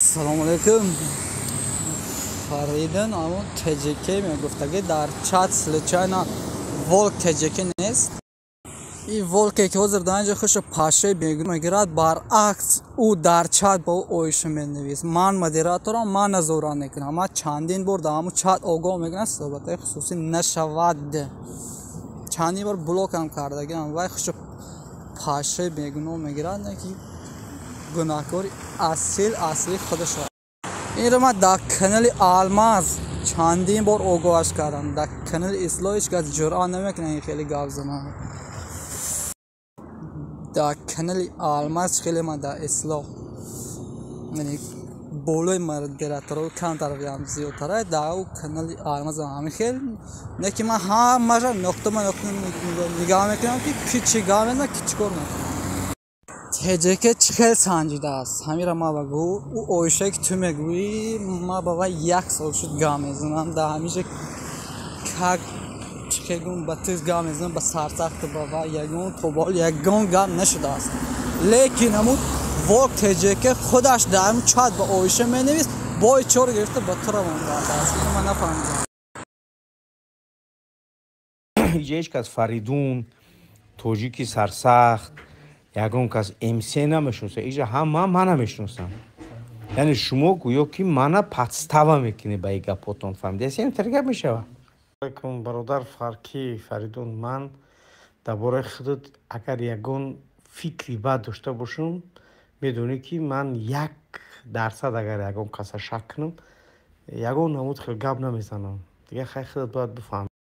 Салому алейкум, Фаридун. Амон ТЖК мегуфтаги дар чат, случайно Волк ТЖК нест? И волке, ки ҳозир дар инҷо хушу пашшаи мегирад, баръакс, ӯ дар чат бо ӯ оиша менавист. Ман модераторам, ман назорат мекунам. Ман чандин бор дар ҳамун чат огоҳ мекунам, суҳбатҳои хусусӣ нашавад. Чандин бор блокам кардагиам. Вай хушу пашшаи бегуноҳ мегирад, не ки гунаҳкори асил асли худаш. Инро ман дар канали Алмаз чандин бор огоҳаш кардам. Дар канали Ислоҳ ҳеҷ кас ҷуръат намекунад ин хеле гап занад. Дар канали Алмаз хеле ман дар Ислоҳ, яъне болои модераторо камтар зиёдтара, дар ӯ канали Алмаз ҳамин хел не, ки ман ҳамаша нуқта ба нуқта нигоҳ мекунам, ки ки чӣ гап мезанад, ки чӣ кор мекунад. ТЖК чӣ хел санҷидааст, ҳамира ма ба гӯ. Ӯ оишае, ки ту мегӯӣ, ма ба вай як сол шуд гап мезанам. Дар ҳамиша как чӣ хел гум ба ту гап мезанам, ба сарсахту ба вай ягон то ба ҳол ягон гап нашудааст. Лекин ҳамун Волк ТЖК худаш дар ҳамун чат ба оиша менавист, бои чор гирифта ба ту равон кардааст. Ино ман нафаҳмидам. Иҷа ҳеҷ кас Фаридун тоҷики сарсахт, ягон кас МС намешиноса. Иҷа ҳама мана мешиносам. Яъне шумо гӯё ки мана подстава мекунед ба и гапотон, фаҳмидед? Яъне тар гап мешавад. Алайкум, бародар Фарки Фаридун. Ман дар бораи худат агар ягон фикри бад дошта бошам, медонӣ, ки ман 1% агар ягон каса шак кунам, ягон намуд хел гап намезанам. Дигар хай, худат бояд бифаҳмӣ.